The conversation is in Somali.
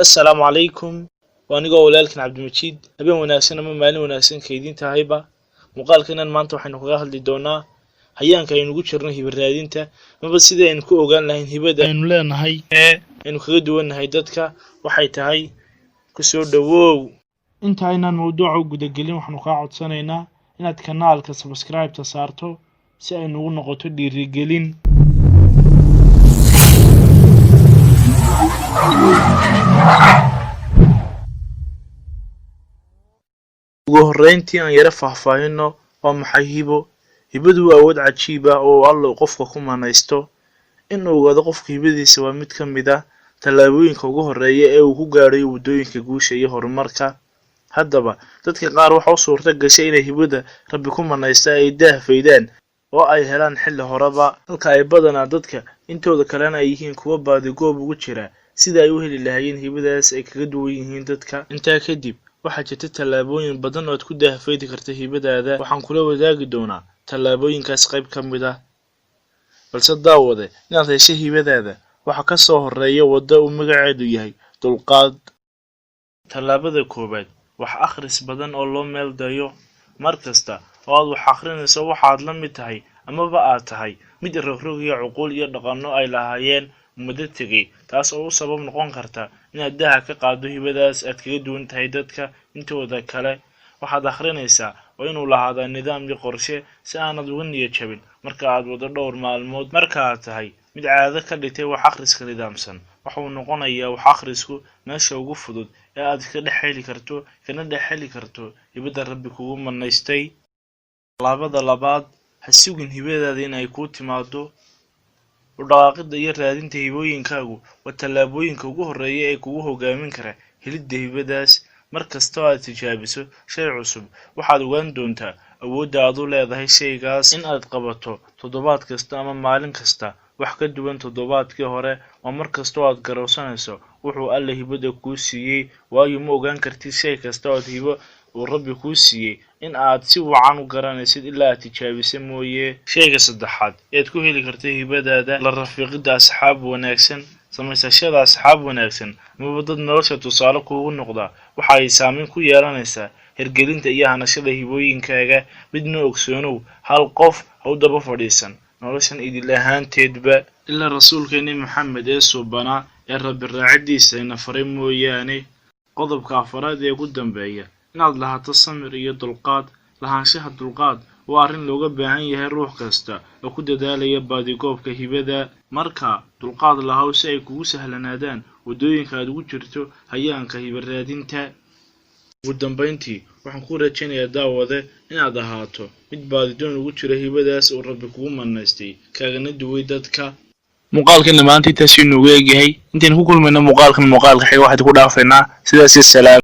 Assalaamu calaykum. Waa anigoo walaalkan Cabdimajiid. Habeen wanaagsan ama maalin wanaagsan kaydin tahayba. Muuqaalkanan maanta waxaynu kaga hadli doonaa hayaanka aynu ugu jirno hiba raadinta, amaba sidii aynu ku ogaan lahayn hibada aynu leenahay ee aynu kaga duwannahay dadka waxay tahay. Kusoo dhowow. Inta aynaan mawduuca u gudagelin, waxaanu kaa codsanaynaa inaad kanaalka subscribe-ta saarto si ay nugu noqoto dhiirigelin. Ugu horreyntii, aan yaro faahfaahino waa maxay hibo. Hibadu waa awood cajiib ah oo Alla uu qofka ku manaysto. In uu ogaado qofka hibadiisa waa mid ka mid ah tallaabooyinka ugu horreeya ee uu ku gaadhayo waddooyinka guusha iyo horumarka. Haddaba, dadka qaar waxa u suurta gashay inay hibada Rabbi ku manaysta ay daah faydaan oo ay helaan xilli horeba, halka ay badanaa dadka intooda kalena ay yihiin kuwo baadigoob ugu jira sida ay u heli lahaayeen hibadaas ay kaga duwan yihiin dadka. Intaa kadib, waxaa jirta tallaabooyin badan oo aad ku daahfaydi karta hibadaada. Waxaan kula wadaagi doonaa tallaabooyinkaas qayb ka mid ah. Balse daawade, inaad hesho hibadaada waxaa ka soo horreeya waddo uu magaceedu yahay dulqaad. Tallaabada koowaad: wax akhris badan oo loo meel dayo. Mar kasta oo aad wax akhrinayso, waxaad la mid tahay amaba aad tahay mid rogrogaya cuquul iyo dhaqanno ay lahaayeen muddo tegay, taas oo u sabab noqon karta inaad daaha ka qaaddo hibadaas aad kaga duwan tahay dadka intooda kale. Waxaad akhrinaysaa waa inuu lahaadaa nidaam iyo qorshe si aanad uga niyad jabin marka aad waddo dhowr maalmood. Marka aad tahay mid caado ka dhigtay wax akhriska nidaamsan, waxa uu noqonayaa wax akhrisku meesha ugu fudud ee aad ka dhex heli karto kana dhex heli karto hibada Rabbi kugu manaystay. Tallaabada labaad: ha sugin hibadaada in ay kuu timaado. U dhaqaaqidda iyo raadinta hibooyinkaagu waa tallaabooyinka ugu horreeya ee kugu hogaamin kara helidda hibadaas. Mar kasta oo aad tijaabiso shay cusub, waxaad ogaan doontaa awoodda aad u leedahay shaygaas. In aad qabato toddobaad kasta ama maalin kasta wax ka duwan toddobaadkii hore waa mar kasta oo aad garowsanayso wuxuu Alle hibada kuu siiyey, waayo ma ogaan kartid shay kasta ood hibo uu Rabbi kuu siiyey in aad si wacan u garanaysid ilaa aad tijaabisa mooye. Shayga saddexaad ead ku heli karta hibadaada: la rafiiqidda asxaab wanaagsan. Samaysashada asxaab wanaagsan amaba dad nolosha tusaale kuugu noqda waxa ay saameyn ku yeelanaysaa hirgelinta iyo hanashada hibooyinkaaga. Midna ogsoonow, hal qof ha u daba fadhiisan noloshan idil ahaanteedba, ilaa rasuulkeeni Maxamed ee suubanaa ee Rabbi raacidiisa ina faray mooyaane. Qodobka afaraad ee ugu dambeeya: inaad lahaato samir iyo dulqaad. Lahaanshaha dulqaad waa arrin looga baahan yahay ruux kasta oo ku dadaalaya baadigoobka hibada. Marka dulqaad lahow si ay kugu sahlanaadaan waddooyinka aad ugu jirto hayaanka hiba raadinta. Ugu dambayntii, waxaan kuu rajaynayaa, daawade, inaad ahaato mid baadidoon ugu jira hibadaas uu Rabbi kugu manaystay, kaagana duway dadka. Muuqaalkan maanta intaas inoogu eegyahay. Intaynu ku kulmayno muuqaalkan muuqaalka xiga, waxaan ku dhaafaynaa sidaas iyo salaam.